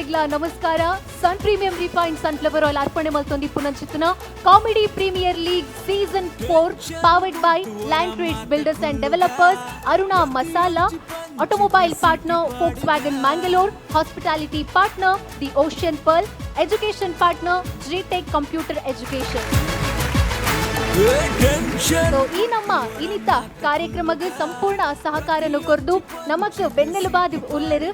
ಮಾತೆರೆಗ್ಲ ನಮಸ್ಕಾರ. ಸನ್ premium refined sunflower oil ಅರ್ಪಣೆ ಮಲ್ತೊಂದಿ ಪುನಂಚಿತ್ತನ Comedy Premier League Season 4, powered by Land Trades Builders and Developers, Aruna Masala, automobile partner Volkswagen Mangalore, hospitality partner The Ocean Pearl, education partner G Tech Computer Education. So ಈ ನಮ್ಮ ಇನಿತ ಕಾರ್ಯಕ್ರಮಕ್ಕೆ ಸಂಪೂರ್ಣ ಸಹಕಾರನು ಕೊರ್ದು ನಮಕ್ ಬೆನ್ನೆಲುಬಾದ್ ಉಲ್ಲೆರು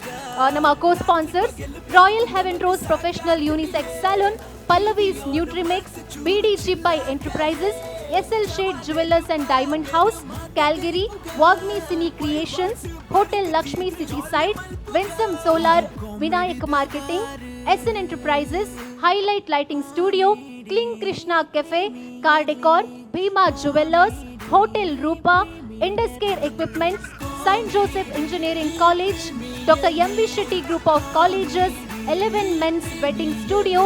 ನಮ್ಮ co sponsors Royal Heaven Rose Professional Unisex Salon, Pallavi's Nutrimix, BDG Pai Enterprises, SL Sheth Jewellers and Diamond House, Calgary, Vagmi Cine Creations, Hotel Lakshmi City Side, Winsome Solar, Vinayak Marketing, SN Enterprises, Highlight Lighting Studio, Kling Krishna Cafe, Car Decor, Bhima Jewellers, Hotel Rupa, Indus Care Equipments, Saint Joseph Engineering College, Doctor MV Shetty Group of Colleges, 11 Men's Wedding Studio,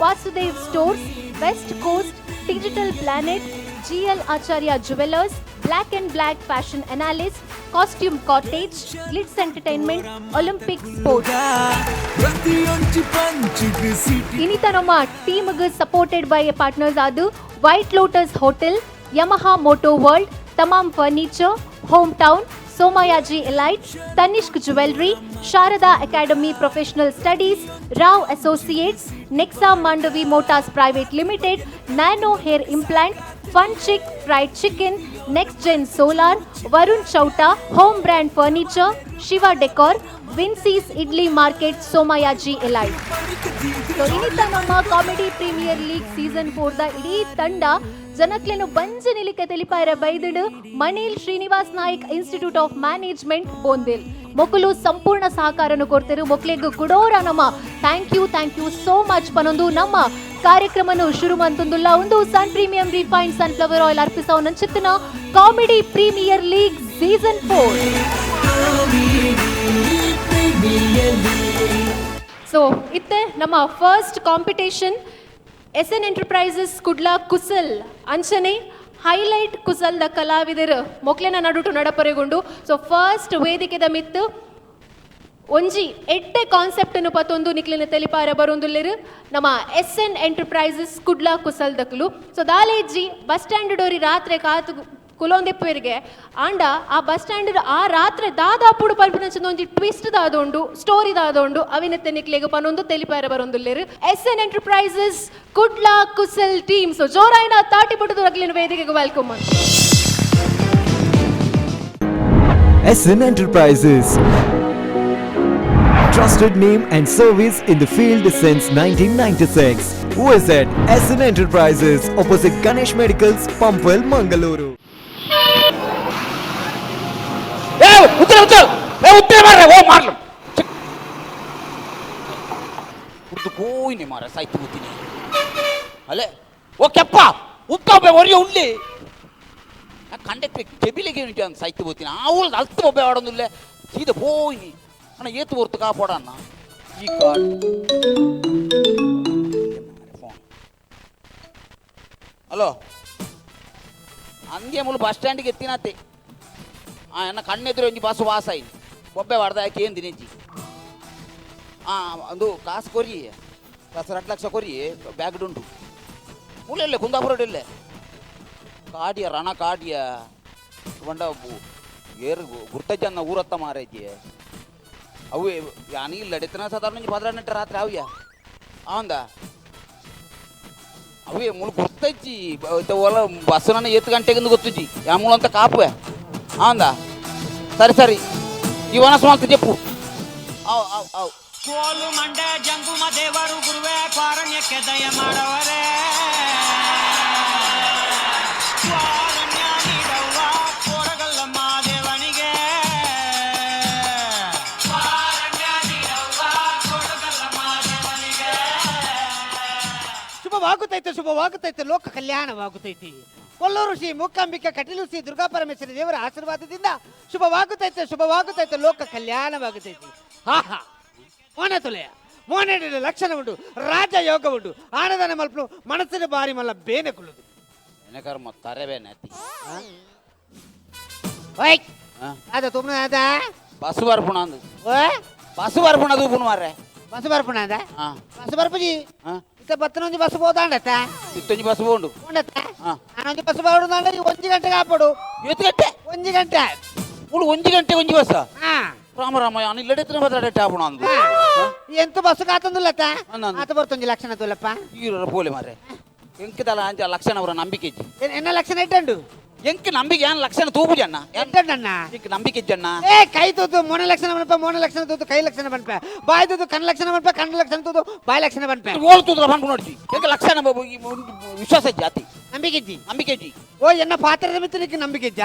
Vasudev Stores, West Coast, Digital Planet, GL Acharya Jewellers, Black and Black Fashion Analyst, Costume Cottage, Glitz Entertainment, Olympic Sports. ಪ್ರತಿಯೊಂಜಿ ಪಂಚಿಗ್ city. ಇನಿತ ನಮ್ಮ ಟೀಮ್ಗೆ supported ಬೈ partners ಆದು white lotus hotel, Yamaha Moto world, ತಮಾಮ್ furniture, home town, Somayaji elite, Tanishq jewellery, Sharada academy professional studies, Rao associates, Nexa Mandavi motors private limited, nano hair implant, Fun Chick Fried Chicken, Next Gen Solar, Varun Chowta, home brand furniture, Shiva decor, ವಿನ್ಸೀಸ್ idli market, Somayaji elite. So ಇನ್ನಿತ ನಮ್ಮ comedy premier league season 4 the ಇಡೀ ತಂಡ ಜನಕ್ಲೆನು ಬಂಜ ನಿಲಿಕ ತೆಲಿಪಾಯರ ಬೈದಿಡು ಮಣೇಲ್ Srinivas Naik institute of management, ಬೋಂದಿಲ್. ಮೊಕಲು ಸಂಪೂರ್ಣ ಸಹಕಾರನು ಕೊಡ್ತಿರು. ಮೊಕ್ಲೆಗ್ ಕುಡೋರ ನಮ್ಮ thank you, thank you so much ಪನೊಂದು ನಮ್ಮ ಕಾರ್ಯಕ್ರಮನು ಶುರು ಮಂತೊಂದುಲ್ಲ. ಒಂದು Sun premium refined sunflower oil ಅರ್ಪಿಸವ ಚಿತ್ತನ Comedy Premier League Season 4. Premier league. So ಇತ್ತೆ ನಮ್ಮ ಫಸ್ಟ್ ಕಾಂಪಿಟೇಷನ್ ಎಸ್ ಎನ್ ಎಂಟರ್ಪ್ರೈಸಸ್ ಕುಡ್ಲಾ ಕುಸಲ್ ಅಂಚನೆ ಹೈಲೈಟ್ ಕುಸಲ್ದ ಕಲಾವಿದರು ಮೊಕ್ಲೆನ ನಡುಟು ನಡಪರೆಗೊಂಡು. ಸೊ ಫಸ್ಟ್ ವೇದಿಕೆದ ಮಿತ್ತು ಒಂಜಿ ಎಡ್ಡೆ ಕಾನ್ಸೆಪ್ಟ್ ಅನ್ನು ಪತ್ತೊಂದು ನಿಕ್ಲಿನ ತೆಲಿಪಾರ ಬರೊಂದುಲ್ಲೆರು ನಮ್ಮ ಎಸ್ ಎನ್ ಎಂಟರ್ಪ್ರೈಸಸ್ ಕುಡ್ಲಾ ಕುಸಲ್ದಕ್ಲು. ಸೊ ದಾಲೇಜಿ ಬಸ್ ಸ್ಟ್ಯಾಂಡ್ ಡೋರಿ ರಾತ್ರಿ ಕಾತು ಕುಲೊಂದೆಪ್ಪುವರಿಗೆ ಆಂಡ ಆ ಬಸ್ ಸ್ಟ್ಯಾಂಡ್ ಆ ರಾತ್ರಿ ದಾದಾಪುಡು ಪಲ್ಪಿನ ಒಂಜಿ ಟ್ವಿಸ್ಟ್ ದಾದೋಂಡು, ಸ್ಟೋರಿ ದಾದೋಂಡು, ಅವಿನತ್ತೆ ನಿಕ್ಲೆಗ್ ಪನೊಂದು ತೆಲಿಪಾರ ಬರೊಂದುಲ್ಲೆರು ಎಸ್ ಎನ್ ಎಂಟರ್ಪ್ರೈಸಸ್ ಕುಡ್ಲಾ ಕುಸಲ್ ಟೀಮ್. ಸೊ ಜೋರಾಯಿನ ತಾಟಿ ಪುಟ್ಟದು ಅಗ್ಲಿನ ವೇದಿಕೆಗೆ welcome. SN Enterprises. Trusted name and service in the field since 1996. Visit SN Enterprises, opposite Ganesh Medicals, Pumpwell, Mangaluru. ಏ ಉತ್ತರ ಉತ್ತರ, ಏ ಉತ್ತರ ಮಾರ್ರೆ, ಓ ಮಾರ್ಲು ಕುಡ್ದು ಕೋಯಿನಿ ಮಾರ ಸಾಯ್ತು ಕೂತೀನಿ ಅಲ್ಲೇ. ಓ ಕೆಪ್ಪ ಉಪ್ಪ ಒರಿಯ ಉಳ್ಳಿ ಕಂಡಕ್ಟರ್ ಕೆಬಿಲಿಗೆ ಅಂತ ಸಾಯ್ತು పోತೀನಿ. ಆవులు ಅಲ್ತು ಬೊಬ್ಬೆ ಆಡೋದಿಲ್ಲ, ಸೀದಾ పోయిನಿ. ಅಣ್ಣ ಏತು ಹೊರ್ತು ಕಾಪಾಡ ಅಣ್ಣ ಈ ಕಾರ್ಡ್ ಫೋನ್. ಹಲೋ, ಅಂಗೆ ಮುಳು ಬಸ್ ಸ್ಟ್ಯಾಂಡಿಗೆ ಎತ್ತಿನತ್ತೆ. ಆ ಎನ್ನ ಕಣ್ಣೆದುರು ಒಂಜಿ ಬಸ್ ವಾಸ ಆಯ್ತು. ಬೊಬ್ಬೆ ವಾಡ್ದ ಯಾಕೆ ಏನು ದಿನೇಜಿ? ಒಂದು ಕಾಸು ಕೊರಿ, ಕಾಸು 2 ಲಕ್ಷ ಕೊರಿ. ಬ್ಯಾಗ್ ಉಂಟು ಮೂಲೆಲ್ಲೇ ಕುಂದಾಪುರ ಇಲ್ಲೇ. ಕಾಡಿಯ ರಣ ಕಾಡಿಯ ಬಂಡ ಏರು ಗುರ್ತಜನ್ನ ಊರತ್ತ ಮಾರೈತಿ. ಅವು ಯಾನಿ ಇಲ್ಲ ಎತ್ತನ ಸಾಧಾರಣ 12 ರಾತ್ರಿ ಅವಿಯ ಅವಂದ ಅವೇ ಮುಳು ಗುರ್ತಜ್ಜಿ. ಒಲ ಬಸ್ ನನ್ನ ಏತ್ ಗಂಟೆಗಿಂದ ಗೊತ್ತುಜ್ಜಿ. ಯಾ ಮುಳು ಅಂತ ಕಾಪುವೆ ಅವಂದ. ಸರಿ ಸರಿ, ಈ ವನಸ್ ಮಾಡ್ತು చెప్పು. ಅವ್ ಅವ್ ಅವ್. ಕೋಲು ಮಂಡ ಜಂಗುಮ ದೇವರು ಗುರುವೇ ಕಾರಣ್ಯಕ್ಕೆ ದಯ ಮಾಡವರೇ. ಕಾರಣ್ಯ ನೀಡವ್ವ ಕೋರಗಲ್ಲಮ್ಮ ದೇವನಿಗೆ. ಕಾರಣ್ಯ ನೀಡವ್ವ ಕೋರಗಲ್ಲಮ್ಮ ದೇವನಿಗೆ. ಶುಭವಾಗುತ್ತೈತೆ, ಶುಭವಾಗುತ್ತೈತೆ, ಲೋಕ ಕಲ್ಯಾಣವಾಗುತ್ತೈತಿ. ಕೊಲ್ಲೂರು ಶ್ರೀ ಮೂಕಾಂಬಿಕಾ, ಕಟೀಲು ಶ್ರೀ ದುರ್ಗಾ ಪರಮೇಶ್ವರಿ ದೇವರ ಆಶೀರ್ವಾದದಿಂದ ಶುಭವಾಗುತ್ತೈತೆ, ಶುಭವಾಗುತ್ತೈತೆ, ಲೋಕ ಕಲ್ಯಾಣವಾಗುತ್ತೈತಿ. ಹಾ ಹಾ, ಮೋನೆ ತುಲೆಯ ಮೋನೆ ಲಕ್ಷಣ ಉಂಟು, ರಾಜಯೋಗ ಉಂಟು. ಆನಂದನ ಮಲ್ಪನು ಮನಸ್ಸಿನ ಬಾರಿ ಮಲ್ಲ ಬೇನೆ ಕುಳ್ಳುದು. ಎನಕರ್ಮ ತರಬೇನೆ ಅತಿ. ಓಯ್. ಆ? ಅದ ತುಮ್ನ ಅದ. ಬಸ್ ಬರ್ಪುಣ ಅಂದು. ಓ. ಬಸ್ ಬರ್ಪುಣ ದೂಪುಣ ಮಾರ್ರೆ. Bus ಬರ್ಪುಣದ bus ಬರ್ಪುಜಿ ಇತ್ತ ಬತ್ತನೊಂಜಿ ಬಸ್ ಹೋದಾಂಡತ್ತ ಇತ್ತೊಂಜಿ ಬಸ್ ಹೋಂಡು ಉಂಡತ್ತ ನಾನೊಂಜಿ ಬಸ್ ಬಾಡುದಾಂಡ ಒಂಜಿ ಗಂಟೆಗೆ ಆಪಡು ಏತ್ ಗಂಟೆ ಒಂಜಿ ಗಂಟೆ ಮುಳು ಒಂಜಿ ಗಂಟೆ ಒಂಜಿ ಬಸ್ ರಾಮ ರಾಮ ಯಾನು ಇಲ್ಲಡೆ ಬತ್ತಡೆ ಆಪುಣ ಅಂದು ಎಂತ ಬಸ್ ಕಾತಂದುಲ್ಲತ್ತ ಆತ ಬರ್ತೊಂಜಿ ಲಕ್ಷಣ ತುಲ್ಲಪ್ಪ ಈರ ಪೋಲೆ ಮಾರೆ ಎಂಕಿದಲ ಅಂಚ ಲಕ್ಷಣ ಅವರ ನಂಬಿಕೆ ಇಜ್ಜಿ ಎನ್ನ ಲಕ್ಷಣ ಇಟ್ಟಂಡು ಎಂಕ್ ನಂಬಿಕೆ ಯಾನ್ ಲಕ್ಷಣ ತೂಪು ಜಣ್ಣ ಎಂಟಣ್ಣ ಎಂಕ್ ನಂಬಿಕೆ ಇಜ್ಜಣ್ಣ ಏ ಕೈ ತೂತು ಮೊನೆ ಲಕ್ಷಣ ಬನ್ಪ ಮೊನೆ ಲಕ್ಷಣ ತೂತು ಕೈ ಲಕ್ಷಣ ಬನ್ಪ ಬಾಯಿ ತೂತು ಕಣ್ಣು ಲಕ್ಷಣ ಬನ್ಪ ಕಣ್ಣು ಲಕ್ಷಣ ತೂತು ಬಾಯಿ ಲಕ್ಷಣ ಬನ್ಪ ಓಲ್ ತೂತ್ರ ಬನ್ಪು ನೋಡ್ಜಿ ಎಂಕ್ ಲಕ್ಷಣ ವಿಶ್ವಾಸ ಜಾತಿ ನಂಬಿಕೆ ಇಜ್ಜಿ ನಂಬಿಕೆ ಇಜ್ಜಿ ಓ ಎನ್ನ ಪಾತ್ರದ ಮಿತ್ರನಿಗೆ ನಂಬಿಕೆ ಇಜ್ಜ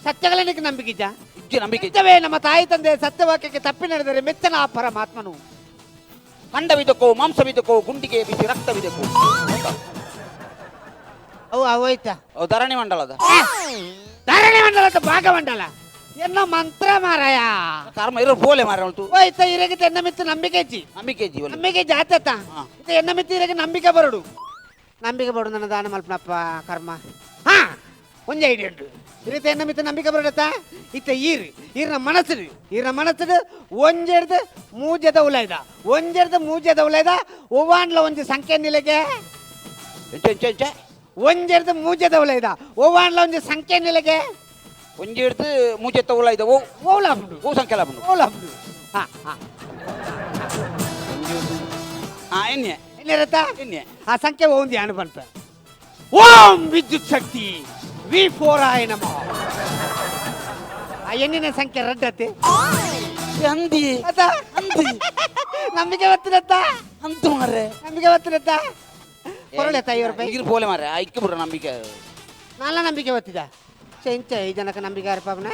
ಸತ್ಯಗಳ ನಂಬಿಕೆ ಇಜ್ಜ ಇಜ್ಜಿ ನಂಬಿಕೆ ಸತ್ಯವೇ ನಮ್ಮ ತಾಯಿ ತಂದೆ ಸತ್ಯವಾಕ್ಯಕ್ಕೆ ತಪ್ಪಿ ನಡೆದರೆ ಮೆಚ್ಚನ ಆ ಪರಮಾತ್ಮನು ಖಂಡವಿದಕ್ಕೋ ಮಾಂಸವಿದಕ್ಕೋ ಗುಂಡಿಗೆ ಬಿಸಿ ರಕ್ತವಿದಕ್ಕೋ ಅವು ಅವೋಯ್ತಾ ಧರಣಿ ಮಂಡಲದ ಧರಣಿ ಮಂಡಲದ ಭಾಗಮಂಡಲ ಎನ್ನ ಮಂತ್ರ ಮಾರಾಯ ಕರ್ಮ ಇರೋ ಪೋಲೆ ಮಾರ ಉಂಟು ಓಯ್ತ ಇರಗಿತ ಎನ್ನ ಮಿತ್ತು ನಂಬಿಕೆ ಇಜ್ಜಿ ನಂಬಿಕೆ ಇಜ್ಜಿ ನಂಬಿಕೆ ಜಾತತ ಎನ್ನ ಮಿತ್ತು ಇರಗೆ ನಂಬಿಕೆ ಬರಡು ನಂಬಿಕೆ ಬರಡು ನನ್ನ ದಾನ ಮಲ್ಪನಪ್ಪ ಕರ್ಮ ಹಾ ಒಂಜಿ ಐಡಿಯಾ ಉಂಟು ಇರುತ್ತೆ ಎನ್ನ ಮಿತ್ತು ನಂಬಿಕೆ ಬರಡತ್ತ ಇತ್ತ ಈರು ಈರ್ನ ಮನಸ್ಸು ಈರ್ನ ಮನಸ್ಸು ಒಂಜೆಡ್ದು ಮೂಜೆದ ಉಲೈದ ಒಂಜೆಡ್ದು ಮೂಜೆದ ಉಲೈದ ಒವ್ವಾಂಡ್ಲ ಒಂಜಿ ಸಂಖ್ಯೆ ನಿಲೆಗೆ ಒಂಜೆಡ್ದು ಮೂಜೆದ ಉಲೈದ ಒವ್ವಾಂಡ್ಲ ಒಂಜಿ ಸಂಖ್ಯೆ ನಿಲೆಗೆ ಒಂಜೆಡ್ದು ಮೂಜೆತ್ತ ಉಲೈದ ಓ ಓಲಾಪುಂಡು ಓ ಸಂಖ್ಯೆ ಲಾಪುಂಡು ಓಲಾಪುಂಡು ಹಾ ಹಾ ಹಾ ಎನ್ನೆ ಎನ್ನಿರತ್ತ ಎನ್ನೆ ಆ ಸಂಖ್ಯೆ ಓಂದಿ ಅನುಬಂತ ಓಂ ವಿದ್ಯುತ್ ಶಕ್ತಿ ವಿ ಫೋರ್ ಆಯ ನಮಃ ಆ ಎಣ್ಣಿನ ಸಂಖ್ಯೆ ರಡ್ಡತ್ತೆ ಅಂದಿ ಅತ್ತ ಅಂದಿ ನಂಬಿಕೆ ಬತ್ತಿರತ್ತ ಅಂತು ಮಾರ್ರೆ ನಂಬಿಕೆ ಬತ್ತಿರತ್ತ ಕೊರಳೆತ್ತ 5 ರೂಪಾಯಿ ಇರು ಪೋಲೆ ಮಾರ್ರೆ ಐಕ್ಕೆ ಬಿಡ್ರ ನಂಬಿಕೆ ನಾಲ ನಂಬಿಕೆ ಬತ್ತಿದ ಚೆಂಚ ಈ ಜನಕ್ಕೆ ನಂಬಿಕೆ ಅರ್ಪವನ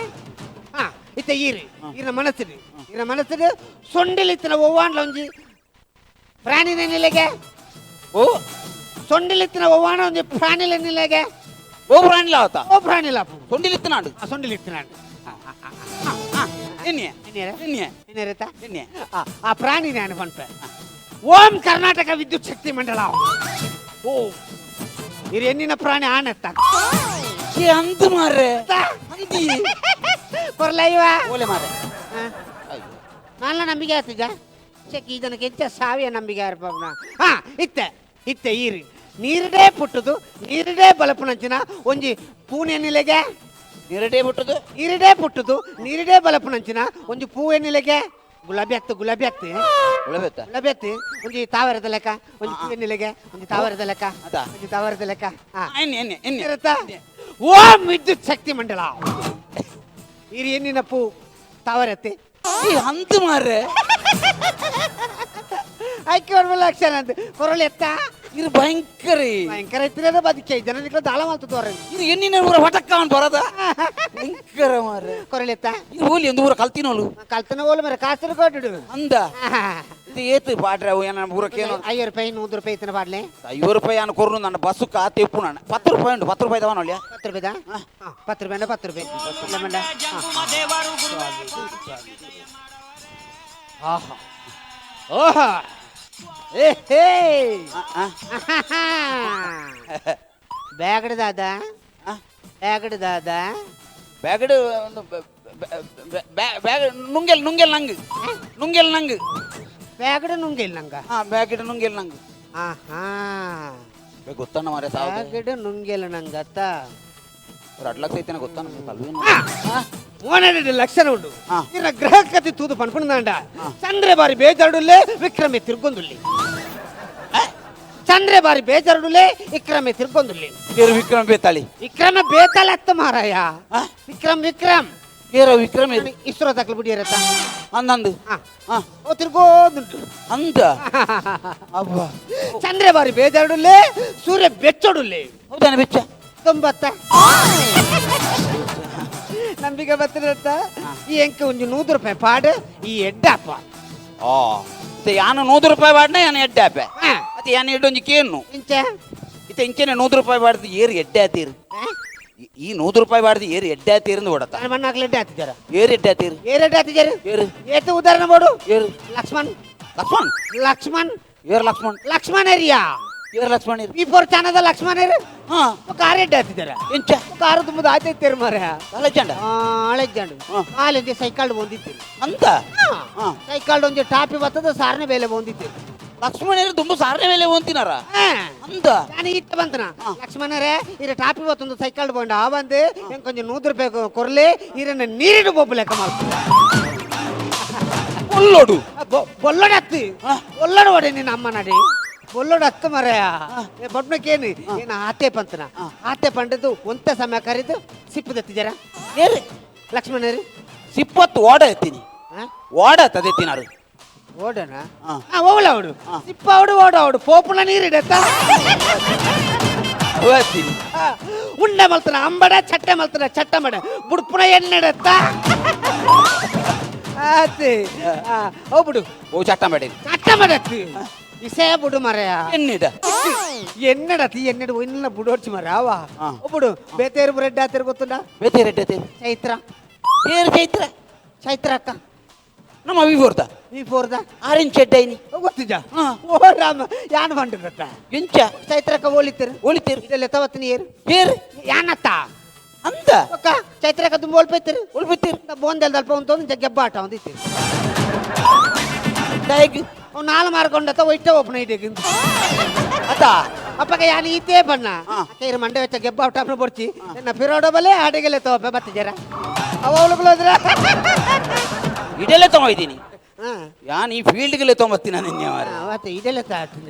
ಹಾ ಇತ್ತ ಈರು ಈರಿನ ಮನಸ್ಸಿಡು ಈರಿನ ಮನಸ್ಸಿಡು ಸೊಂಡಿಲಿತ್ತಿನ ಒವ್ವಾಂಡ್ಲ ಒಂಜಿ ಪ್ರಾಣಿನ ನಿಲೆಗೆ ಓ ಸೊಂಡಿಲಿತ್ತಿನ ಒವ್ವಾಣ ಒಂಜಿ ಪ್ರಾಣಿಲ ನಿಲೆಗೆ ಓ ಪ್ರಾಣಿಲ ಆತ ಓ ಪ್ರಾಣಿಲ ಸೊಂಡಿಲಿತ್ತಿನಾಡು ಸೊಂಡಿಲಿತ್ತಿನಾಡು ಎನ್ನೆ ಎನ್ನೆ ಎನ್ನೆರತ್ತ ಎನ್ನೆ ಆ ಪ್ರಾಣಿ ನಾನು ಪನ್ಪೆ ಓಂ ಕರ್ನಾಟಕ ವಿದ್ಯುತ್ ಶಕ್ತಿ ಮಂಡಲ ಓ ಇರು ಎನ್ನಿನ ಪ್ರಾಣಿ ಆನತ್ತ ಅಂದು ಮಾರ್ರೆ ಅಂದಿ ಕೊರ್ಲ ಇವ ಓಲೆ ಮಾರ್ರೆ ನಾನ ನಂಬಿಕೆ ಆತಿದ್ದ ಚೆಕ್ ಈ ಜನಕ್ಕೆ ಹೆಚ್ಚ ಸಾವಿಯ ನಂಬಿಕೆ ಇರ್ಪವನ ಹಾ ಇತ್ತೆ ಇತ್ತೆ ಈರು ನೀರಡೇ ಪುಟ್ಟುದು ನೀರಡೇ ಬಲಪುನಂಚಿನ ಒಂಜಿ ಪೂನೆ ನಿಲೆಗೆ ನೀರಡೇ ಪುಟ್ಟುದು ನೀರಡೇ ಪುಟ್ಟುದು ನೀರಡೇ ಬಲಪುನಂಚಿನ ಒಂಜಿ ಪೂವೆ ನಿಲೆಗೆ ಗುಲಾಬಿ ಆಗ್ತು ಗುಲಾಬಿ ಆಗ್ತು ಗುಲಾಬಿ ಆಯ್ತಾ ಗುಲಾಬಿ ಆಗ್ತು ಒಂಜಿ ತಾವರದ ಲೆಕ್ಕ ಒಂಜಿ ಪೂವೆ ನಿಲೆಗೆ ಒಂಜಿ ತಾವರದ ಲೆಕ್ಕ ಒಂಜಿ ತಾವರದ ಲೆಕ್ಕ ಇರುತ್ತಾ ಓಂ ವಿದ್ಯುತ್ ಶಕ್ತಿ ಮಂಡಲ ಇರಿ ಎನ್ನಿನ ಪೂ ತಾವರತ್ತೆ ಅಂತು ಮಾರ್ರೆ ಐಕೆ ಲಕ್ಷಣ ಅಂತ ಕೊರಳು ಎತ್ತ ಇದು ಭಯಂಕರ ಭಯಂಕರ ಇತ್ತಿರದ ಬದುಕೆ ಜನರಿಗೆ ದಾಳ ಮಾಡ್ತು ತೋರ ಇದು ಎನ್ನಿನ ಊರ ಪಟಕ್ಕ ಅವನು ಬರದ ಭಯಂಕರ ಮಾರ್ರೆ ಕೊರಳು ಎತ್ತ ಇದು ಹೋಲಿ ಒಂದು ಊರ ಕಲ್ತಿನೋಲು ಕಲ್ತನ ಹೋಲು ಮರ ಕಾಸರಗೋಡು ಅಂದ ಇದು ಏತು ಪಾಡ್ರೆ ಅವು ಏನ ಊರಕ್ಕೆ ಏನು 5 ರೂಪಾಯಿ 100 ರೂಪಾಯಿ ಇತ್ತನ ಪಾಡ್ಲೆ 5 ರೂಪಾಯಿ ಅನ್ನ ಕೊರ್ನು ನನ್ನ ಬಸ್ಸು ಕಾತೆ ಉಪ್ಪು ನಾನು 10 ರೂಪಾಯಿ ಉಂಟು 10 ರೂಪಾಯಿ ತವನೊಳ್ಳಿಯ 10 ರೂಪಾಯಿದಾ 10 ರೂಪಾಯಿ ಅಂದ್ರೆ 10 ರೂಪಾಯಿ ಇಲ್ಲ ಆಹಾ ಓಹಾ ಏ ಹೇ ಬ್ಯಾಗಡ್ ದಾದಾ ಬ್ಯಾಗಡ್ ದಾದಾ ಬ್ಯಾಗಡ್ ಬ್ಯಾಗ್ ನುಂಗೆಲ್ ನುಂಗೆಲ್ ನಂಗೆ ನುಂಗೆಲ್ ನಂಗೆ ಬ್ಯಾಗಡ್ ನುಂಗೆಲ್ ನಂಗ ಹಾ ಬ್ಯಾಗಡ್ ನುಂಗೆಲ್ ನಂಗೆ ಆಹಾ ಗೊತ್ತಣ್ಣ ಮಾರೆ ಸಾವು ಬ್ಯಾಗಡ್ ನುಂಗೆಲ್ ನಂಗತ್ತ 2 ಲಕ್ಷ ಐತನ ಗೊತ್ತಾನ ಮೋನೆರಡು ಲಕ್ಷಣ ಉಂಡು ಇನ್ನ ಗ್ರಹಕತಿ ತೂದು ಪನ್ಪುಣದಾಂಡ ಚಂದ್ರೆ ಬಾರಿ ಬೇಜಾರುಡುಲ್ಲೆ ವಿಕ್ರಮೆ ತಿರ್ಗೊಂದುಲ್ಲಿ ಚಂದ್ರೆ ಬಾರಿ ಬೇಜಾರುಡುಲ್ಲೆ ವಿಕ್ರಮೆ ತಿರ್ಗೊಂದುಲ್ಲಿ ವಿಕ್ರಮ ಬೇತಾಳಿ ವಿಕ್ರಮ ಬೇತಾಳ ಅತ್ತ ಮಾರಾಯ ವಿಕ್ರಮ್ ವಿಕ್ರಮ್ ಏರ ವಿಕ್ರಮ ಇಸ್ರೋ ತಕ್ಲು ಬಿಡಿಯರತ್ತ ಅಂದಂದು ಓ ತಿರ್ಗೋದುಂಟು ಅಂದ ಅಬ್ಬಾ ಚಂದ್ರೆ ಬಾರಿ ಬೇಜಾರುಡುಲ್ಲೆ ಸೂರ್ಯ ಬೆಚ್ಚೊಡುಲ್ಲೆ ಹೌದಾನೆ ಬೆಚ್ಚ ತೊಂಬತ್ತ ನಂಬಿಕೆ ಬತ್ತಿರತ್ತ ಈ ಎಂಕ ಒಂಜಿ 100 ರೂಪಾಯಿ ಪಾಡು ಈ ಎಡ್ಡಾಪ ಯಾನು 100 ರೂಪಾಯಿ ಪಾಡ್ನ ಯಾನು ಎಡ್ಡಾಪೆ ಅತ್ತೆ ಯಾನು ಎಡ್ಡೊಂಜಿ ಕೇನು ಇಂಚ ಇತ್ತ ಇಂಚನೆ 100 ರೂಪಾಯಿ ಪಾಡ್ದು ಏರು ಎಡ್ಡೆ ಆತೀರು ಈ 100 ರೂಪಾಯಿ ಪಾಡ್ದು ಏರು ಎಡ್ಡೆ ಆತೀರಂದು ಓಡತ್ತ ಮಣ್ಣಾಗ್ಲಿ ಎಡ್ಡೆ ಆತಿದ್ದಾರ ಏರು ಎಡ್ಡೆ ಆತೀರು ಏರು ಎಡ್ಡೆ ಆತಿದ್ದಾರ ಏರು ಏತು ಉದಾಹರಣೆ ಮಾಡು ಏರು ಲಕ್ಷ್ಮಣ್ ಲಕ್ಷ್ಮಣ್ ಲಕ್ಷ್ಮಣ್ ಏರು ಲಕ್ಷ್ಮಣ್ ಲಕ್ಷ್ಮಣ್ ಏರಿಯಾ ಏರ್ ಲಕ್ಷ್ಮಣರು ಈ ಫೋರ್ ಚಾನದ ಲಕ್ಷ್ಮಣರು ಹಾ ಕಾರ್ ಎಡ್ಡೆ ಹತ್ತಿದಾರ ಎಂಚ ಕಾರು ತುಂಬುದು ಆಯ್ತೈತಿರು ಮಾರ ಅಲಜಂಡ ಅಳೆಜಂಡು ಆಲೆಂಜೆ ಸೈಕಲ್ ಬಂದಿತ್ತೀರಿ ಅಂತ ಸೈಕಲ್ ಒಂಜಿ ಟಾಪಿ ಬರ್ತದ ಸಾರನೆ ಬೇಲೆ ಬಂದಿತ್ತೀರಿ ಲಕ್ಷ್ಮಣರು ತುಂಬ ಸಾರನೆ ಮೇಲೆ ಹೊಂತಿನಾರ ಅಂತ ನಾನು ಇತ್ತ ಬಂತನ ಲಕ್ಷ್ಮಣರೇ ಇರ ಟಾಪಿ ಬತ್ತೊಂದು ಸೈಕಲ್ ಬಂಡ ಆ ಬಂದು ಹೆಂಗ್ ಕೊಂಚ 100 ರೂಪಾಯಿ ಕೊರ್ಲಿ ಇರನ್ನ ನೀರಿಡು ಬೊಬ್ಬು ಲೆಕ್ಕ ಮಾಡ್ತೀನಿ ಬೊಲ್ಲೋಡು ಬೊಲ್ಲೋಡು ಬೊಲ್ಲೋಡು ಹೊಡೆ ನಿನ್ನ ಅಮ್ಮ ನಡಿ ಬೊಲ್ಲೋಡು ಹತ್ತು ಮರೆಯ ಬೊಡ್ನಕ್ಕೇನು ಏನು ಆತೆ ಪಂತನ ಆತೆ ಪಂಡದ್ದು ಒಂತ ಸಮಯ ಕರೆದು ಸಿಪ್ಪದತ್ತಿಜರ ಏರಿ ಲಕ್ಷ್ಮಣರು ಸಿಪ್ಪತ್ತು ಓಡ ಎತ್ತೀನಿ ಓಡ ತದೆತ್ತಿನಾರು ಓಡೋಣ ಓವಳ ಅವಡು ಸಿಪ್ಪ ಅವಡು ಓಡ ಅವಡು ಪೋಪುನ ನೀರಿಡತ್ತ ಉಂಡೆ ಮಲ್ತನ ಅಂಬಡ ಚಟ್ಟೆ ಮಲ್ತನ ಚಟ್ಟ ಮಡ ಬುಡ್ಪುನ ಎಣ್ಣೆಡತ್ತ ಆತಿ ಓ ಬಿಡು ಓ ಚಟ್ಟ ಮಡೆ ಚಟ್ಟ ಮಡತ್ತಿ ಇಸೇ ಬುಡು ಮರೆಯ ಎನ್ನಿಡ ಎನ್ನಡತಿ ಎನ್ನಡ ಒನ್ನ ಬುಡೋಡ್ಚಿ ಮರ ಅವ ಒಬ್ಬಡು ಬೇತೇರು ಬ್ರೆಡ್ ಆತಿರು ಗೊತ್ತುಂಡ ಬೇತೇರು ರೆಡ್ ಆತೇರು ಚೈತ್ರ ಏರು ಚೈತ್ರ ಚೈತ್ರ ಅಕ್ಕ ನಮ್ಮ V ಫೋರ್ದ V ಫೋರ್ದ orange shed any ಗೊತ್ತಿಜ ಓ ರಾಮ ಯಾನ್ ಬಂಡು ಗೊತ್ತ ಎಂಚ ಚೈತ್ರಕ್ಕ ಹೋಲಿತೀರು ಹೋಲಿತೀರು ಇದೆಲ್ಲ ತವತ್ತಿನ ಏರು ಏರು ಯಾನತ್ತ ಅಂತ ಒಕ್ಕ ಚೈತ್ರಕ್ಕ ತುಂಬ ಒಲ್ಪೈತಿರು ಒಲ್ಪೈತಿರು ಬೋಂದೆಲ್ ಅಲ್ಪ ಒಂದು ಗೆಬ್ಬ ಆಟ ಒಂದು ಇತ್ತಿರು ಅವ್ನು ನಾಲ್ ಮಾರ್ಕೊಂಡತ್ತ ಒಯ್ಟ ಓಪನ್ ಐಟೆ ಅತ್ತ ಅಪ್ಪಗ ಯಾನ್ ಈತೇ ಬಣ್ಣ ಅಕ್ಕ ಮಂಡೆ ವೆಚ್ಚ ಗೆಬ್ಬ ಆಟ ಬೊಡ್ಚಿ ನನ್ನ ಪಿರೋಡ ಬಲೆ ಆಡಿಗೆಲ್ಲ ತಗೋಪ ಬತ್ತ ಜರ ಅವ ಅವಳು ಇದೆಲ್ಲ ತಗೊಂಡಿದ್ದೀನಿ ಯಾನ್ ಈ ಫೀಲ್ಡ್ಗೆಲ್ಲ ತೊಗೊಂಬತ್ತೀನಿ ನಿನ್ನೆ ಅವತ್ತು ಇದೆಲ್ಲ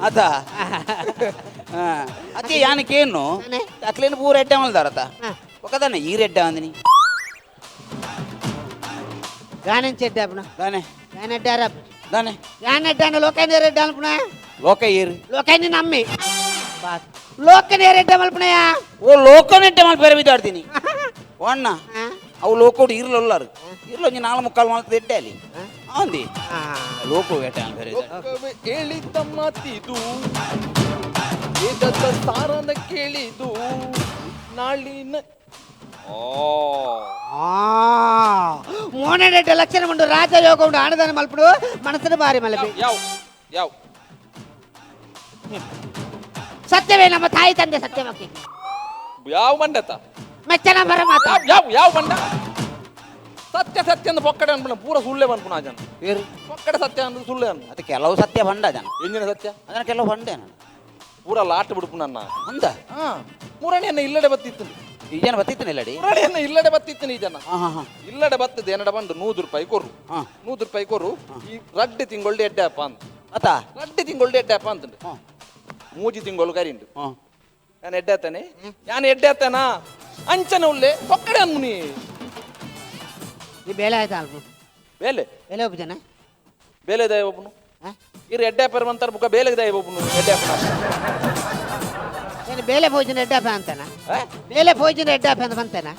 ಅತ ಅತ್ತೆ ಯಾನಕ್ಕೇನು ಅಕ್ಲೇನು ಪೂರ ಎಡ್ಡೆ ಮಲ್ದಾರತ ఒకదాನೆ ಈ రెడ్డ అందిని గానం చెడ్డ అప్పుడు దానే గానడ్డారా దానే గానడ్డాను లోకాన్ని రెడ్డ అనుకున్నా లోక ఏరు లోకాన్ని నమ్మి లోకనే రెడ్డ మల్పునయా ఓ లోకనెడ్డ మల్ పేరు మీద ఆడుತೀನಿ ఓ అన్న అవు లోకోడు ఈరులు ఉన్నారు ఈరులో నేను నాలుగు ముక్కాలు మళ్ళీ తిట్టాలి అంది లోకు ಹೇಳಿದ್ದ ಮಾತಿದು ವೇದದ ಸಾರನ ಕೇಳಿದು ನಾಳಿನ ಮೋನೆಡ್ಡ ಲಕ್ಷಣ ಉಂಡು ರಾಜಯೋಗ ಉಂಡು ಆಣದಾನ ಮಲ್ಪುಡು ಮನಸ್ಸಿನ ಬಾರಿ ಮಲಪಿ ಯಾವ ಯಾವ ಸತ್ಯವೇ ನಮ್ಮ ತಾಯಿ ತಂದೆ ಸತ್ಯವಾಕ್ಯ ಯಾವ ಮಂಡತ ಮೆಚ್ಚನ ಬರ ಮಾತ ಯಾವ ಯಾವ ಬಂಡ ಸತ್ಯ ಸತ್ಯ ಅಂದ ಪೊಕ್ಕಡೆ ಅನ್ಪುಣ ಪೂರ ಸುಳ್ಳೆ ಅನ್ಪುಣ ಜನ ಬೇರೆ ಪೊಕ್ಕಡೆ ಸತ್ಯ ಅಂದ್ರೆ ಸುಳ್ಳೆ ಅನ್ಪುಣ ಅದು ಕೆಲವು ಸತ್ಯ ಬಂಡ ಜನ ಎಂಜಿನ ಸತ್ಯ ಅದನ್ನ ಕೆಲವು ಬಂಡೆ ನಾನು ಪೂರ ಲಾಟ್ ಬಿಡ್ಪು ನನ್ನ ಅಂದ ಮುರಣಿ ಇಲ್ಲಡೆ ಬತ್ತಿತ್ತು ಈ ಜನ ಬತ್ತಿತ್ತು ಇಲ್ಲಡಿ ಮುರಳಿಯನ್ನ ಇಲ್ಲಡೆ ಬತ್ತಿತ್ತು ಈ ಜನ ಇಲ್ಲಡೆ ಬತ್ತದ ಏನಡ ಬಂದು 100 ರೂಪಾಯಿ ಕೊರು 100 ರೂಪಾಯಿ ಕೊರು ಈ ರಡ್ಡೆ ತಿಂಗೊಳ್ಳಿ ಎಡ್ಡೆ ಅಪ್ಪ ಅಂತ ಅತ್ತ ರಡ್ಡೆ ತಿಂಗೊಳ್ಳಿ ಎಡ್ಡೆ ಅಪ್ಪ ಅಂತಂದು ಮೂಜಿ ತಿಂಗಳು ಕರಿಂಡು ನಾನು ಎಡ್ಡೆ ಆತಾನೆ ನಾನು ಎಡ್ಡೆ ಆತಾನ ಅಂಚನ ಉಲ್ಲೆ ಪೊಕ್ಕಡೆ ಅನ್ಮುನಿ ಈ ಬೇಲೆ ಆಯ್ತಾ ಅಲ್ಪ ಬೇಲೆ ಬೇಲೆ ಒಬ್ಬ ಜನ ಬೇಲೆ ದಾಯ ಒಬ್ಬನು ಇರು ಎಡ್ಡೆ ಅಪ್ಪ ಅಂತಾರೆ ಬುಕ್ಕ ಬೇಲೆಗೆ ದಾಯ ಒಬ್ಬನು ಎಡ್ಡೆ ಅಪ್ಪನ ಏನು ಬೇಲೆ ಭೋಜನ ಎಡ್ಡಪ್ಪ ಅಂತಾನ ಬೇಲೆ ಭೋಜನ ಎಡ್ಡಪ್ಪ ಅಂತ ಬಂತಾನ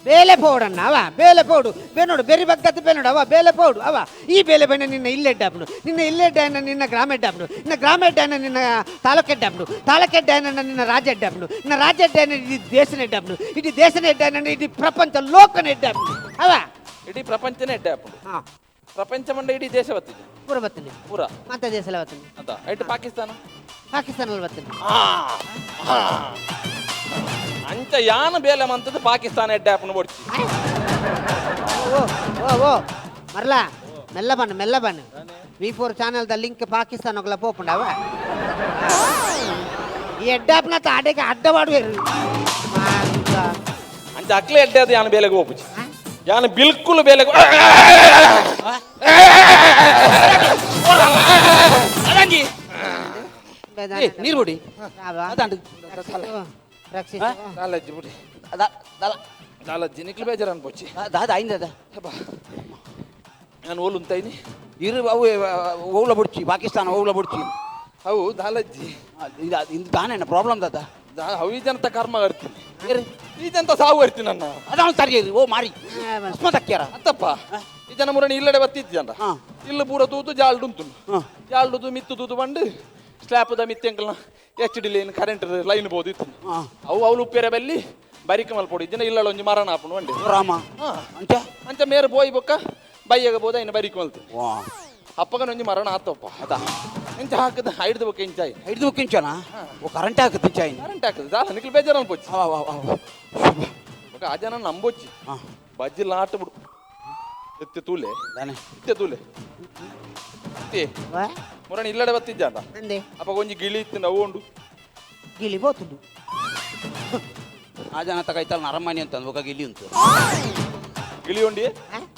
ಬೇಲೆ ಪೌಡಣ್ಣ ಅವ ಬೇಲೆ ಪೌಡು ಬೇನೋಡು ಬೆರಿ ಬಗ್ಗದ್ದು ಬೇನೋಡು ಅವ ಬೇಲೆ ಪೌಡು ಅವ ಈ ಬೇಲೆ ಬಣ್ಣ ನಿನ್ನ ಇಲ್ಲೇ ಎಡ್ಡಾಪಡು ನಿನ್ನ ಇಲ್ಲೇ ಎಡ್ಡಾನ ನಿನ್ನ ಗ್ರಾಮ ಎಡ್ಡಾಪಡು ನಿನ್ನ ಗ್ರಾಮ ಎಡ್ಡಾನ ನಿನ್ನ ತಾಲೂಕು ಎಡ್ಡಾಪಡು ತಾಲೂಕು ಎಡ್ಡಾನ ನಿನ್ನ ರಾಜ್ಯ ಎಡ್ಡಾಪಡು ನಿನ್ನ ರಾಜ್ಯ ಎಡ್ಡಾನ ಇಡೀ ದೇಶನ ಎಡ್ಡಾಪಡು ಇಡೀ ದೇಶನ ಎಡ್ಡಾನ ಇಡೀ ಪ್ರಪಂಚ ಲೋಕನ ಎಡ್ಡಾಪಡು ಅವ ಇಡೀ ಪ್ರಪಂಚನೇ ಎಡ್ಡೆ ಅಪ್ಪಡು ಪ್ರಪಂಚ ಮಂಡ ಇಡೀ ದೇಶ ಬತ್ತಿದೆ ಪೂರ ಬತ್ತೀನಿ ಪೂರ ಮತ್ತೆ ದೇಶ ಎಲ್ಲ ಬತ್ತೀನಿ ಅಂತ ಐಟ್ ಪಾಕಿಸ್ತಾನ ಪಾಕಿಸ್ತಾನ ಬತ್ತೀನಿ ಅಂಚ ಯಾನ ಬೇಲೆ ಮಂತದ್ದು ಪಾಕಿಸ್ತಾನ ಎಡ್ಡೆ ಅಪ್ಪನ ಬೊಡ್ಚಿ ಓ ಓ ಓ ಮರಲಾ ಮೆಲ್ಲ ಬಣ್ಣ ಮೆಲ್ಲ ಬಣ್ಣ V four ಚಾನಲ್ದ link Pakistan ಹೋಗ್ಲ ಪೋಪುಂಡವ ಈ ಎಡ್ಡಾಪ್ನ ಆಡೆಗೆ ಅಡ್ಡವಾಡುವೇರು ಅಂಚ ಅಕ್ಲೆ ಎಡ್ಡೆ ಅದು ಯಾನ ಬೇಲೆಗೆ ಹೋಗುಚಿ ಯಾನ ಬಿಲ್ಕುಲ್ ಬೇಲೆಗೆ ನೀರು ಬಿಡಿ ಅದಾಂಡು ರಕ್ಷಿಸು ದಾಲಜ್ಜಿ ಬಿಡಿ ದಾಲಜ್ಜಿ ನಿಕ್ಲು ಬೇಜಾರು ಅನ್ಪೋಚಿ ದಾದ ಆయింದ ನಾನು ಓಲು ಉಂತಾಯಿನಿ ಇರು ಅವು ಓವ್ಲ ಬುಡ್ಚಿ ಪಾಕಿಸ್ತಾನ ಓವ್ಲ ಬುಡ್ಚಿ ಅವು ದಾಲಜ್ಜಿ ಇದು ತಾನೇನ ಪ್ರಾಬ್ಲಮ್ ದಾದ ಅವು ಈ ಜನತ ಕರ್ಮ ಇರ್ತೀನಿ ಈ ಜನತ ಸಾವು ಇರ್ತೀನಿ ನನ್ನ ಅದಾವ ಸರಿ ಓ ಮಾರಿ ಅಸ್ಮತ್ ಅತ್ತಪ್ಪ ಈ ಜನ ಮುರಣಿ ಇಲ್ಲಡೆ ಬತ್ತಿತ್ತು ಜನ ಇಲ್ಲ ಪೂರ ತೂತು ಜಾಲ್ಡುಂತು ಜಾಲ್ಡುದು ಮಿತ್ತು ತೂತು ಬಂದು ಸ್ಲ್ಯಾಪದ ಮಿತ್ತೆಂಕಲ್ನ H D line current line ಬೋದಿತ್ತು ಅವು ಅವಳು ಉಪ್ಪೇರೆ ಬಲ್ಲಿ ಬರಿಕ ಮಲ್ಪೊಡಿ ದಿನ ಇಲ್ಲಳ ಒಂಜಿ ಮರಣ ಆಪುಂಡು ಬಂಡೆ ರಾಮ ಅಂಚ ಅಂಚ ಮೇರೆ ಬೋಯ್ ಬೊಕ್ಕ ಬೈಯಾಗ ಬೋದ ಇನ್ನು ಬರಿಕ ಮಲ್ತು ಅಪ್ಪಗನ ಒಂಜಿ ಮರಣ ಆತಪ್ಪ. ಅದ ಇಂಚ ಹಾಕದ ಐಡ್ದು ಬೊಕ್ಕ ಇಂಚಾಯಿ. ಹಿಡಿದು ಬೊಕ್ಕ ಓ ಕರೆಂಟ್ ಹಾಕುತ್ತೆ ಇಂಚಾಯಿ. ಕರೆಂಟ್ ಹಾಕದ ದಾಲ ನಿಕ್ಲು ಬೇಜಾರು ಅನ್ಪೊಚ್ಚಿ. ಅವ ಬೊಕ್ಕ ಆ ಜನ ನಂಬೊಚ್ಚಿ. ಬಜ್ಜಿ ಲಾಟ ಬಿಡು. ಎತ್ತೆ ತೂಲೆ. ದಾನೆ. ಇತ್ತೆ ತೂಲೆ. ಇತ್ತೆ. ಮುರಣಿ ಇಲ್ಲಡೆ ಬತ್ತಿಜ್ಜಾಂಡ. ಅಂದೆ. ಅಪ್ಪ ಒಂಜಿ ಗಿಳಿ ಇತ್ತು ನಾವು ಉಂಡು. ಗಿಳಿ ಬೋತುಂಡು. ಆ ಜನ ತಗೈತಲ್ಲ ಅರಮನೆ ಅಂತ ಬೊಕ್ಕ ಗಿಳಿ ಉಂಟು. ಗಿಳಿ ಉಂಡಿ?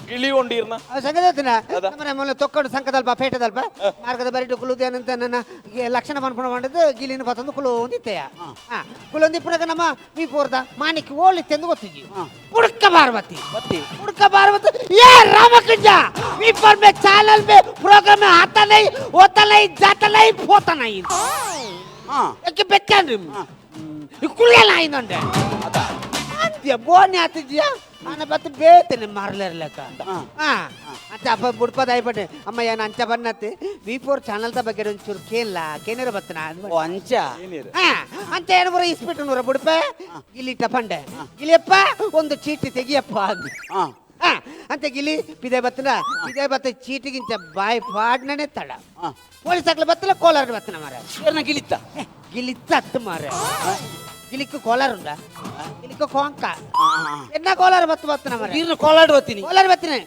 ಗಿಳಿ ಉಂಡಿ ಇರ್ನ? ಸಂಗದತ್ತಿನ ನಮ್ಮ ಮೊನ್ನೆ ತೊಕ್ಕೊಂಡು ಸಂಕದಲ್ಪ ಪೇಟದಲ್ಪ ಮಾರ್ಗದ ಬರಿಟು ಕುಲುದೇನಂತ ನನ್ನ ಲಕ್ಷಣ ಪನ್ಪುಣ ಮಾಡಿದ್ದು ಗಿಲಿನ ಪತ್ತೊಂದು ಕುಲು ಒಂದಿತ್ತೆಯ. ಕುಲೊಂದಿಪ್ಪುನಗ ನಮ್ಮ ವಿಪೋರ್ದ ಮಾಣಿಕ್ ಓಲಿತ್ತೆಂದು ಗೊತ್ತಿದ್ವಿ. ಪುಡ್ಕ ಪಾರ್ವತಿ ಪುಡ್ಕ ಪಾರ್ವತಿ ಏ ರಾಮಕೃಷ್ಣ ವಿಪೋರ್ ಮೇ ಚಾನಲ್ ಮೇ ಪ್ರೋಗ್ರಾಮ್ ಮೇ ಆತಾ ನೈ ಹೋತಾ ನೈ ಜಾತಾ ನೈ ಹೋತಾ ನೈ ಯಾಕೆ ಬೆಚ್ಚಾನ್ರಿ ಕುಳ್ಳೆಲ್ಲ ಆಯ್ದಂಡೆ ಅಂತ್ಯ ಬೋನಿ ಆತಿದ್ಯಾ ಆನ ಬತ್ತು ಬೇತನೆ ಮಾರ್ಲೇರ್ಲೆಕ್ಕ. ಅಂತ ಅಪ್ಪ ಬುಡ್ಪದ అయిಪಟ್ಟೆ ಅಮ್ಮ ಏನು ಅಂಚ ಬನ್ನತ್ತೆ ವಿ4 ಚಾನಲ್ ತ ಬಗ್ಗೆ ಒಂಚೂರು ಕೇನ್ಲ ಕೇನೇರ ಬತ್ತನ ಅಂಚ ಅಂತ ಏನು ಬರೋ ಇಸ್ಬಿಟ್ಟು ನೂರ ಬುಡ್ಪ ಗಿಲಿ ಟಪಂಡೆ ಗಿಲಿಯಪ್ಪ ಒಂದು ಚೀಟಿ ತೆಗಿಯಪ್ಪ ಅಂದು. ಅಂತ ಗಿಲಿ ಪಿದೆ ಬತ್ತನ ಪಿದೆ ಬತ್ತ ಚೀಟಿಗಿಂತ ಬಾಯಿ ಪಾಡ್ನೇ ತಡ ಪೊಲೀಸ್ ಹಾಕ್ಲ ಬತ್ತಲ ಕೋಲಾರ ಬತ್ತನ ಮಾರ ಗಿಲಿತ್ತ ಗಿಲಿತ್ತ ಅತ್ತು ಮಾರ ಗಿಲಿಕ್ಕು ಕೋಲಾರ ಉಂಡ ಗಿಲಿಕ್ಕು ಕೋಂಕ ಎನ್ನ ಕೋಲಾರ ಬತ್ತು ಬತ್ತನ ಮಾರ ನೀರ್ನ ಕೋಲಾರ ಬತ್ತೀನಿ ಕೋಲಾರ ಬತ್ತೀನಿ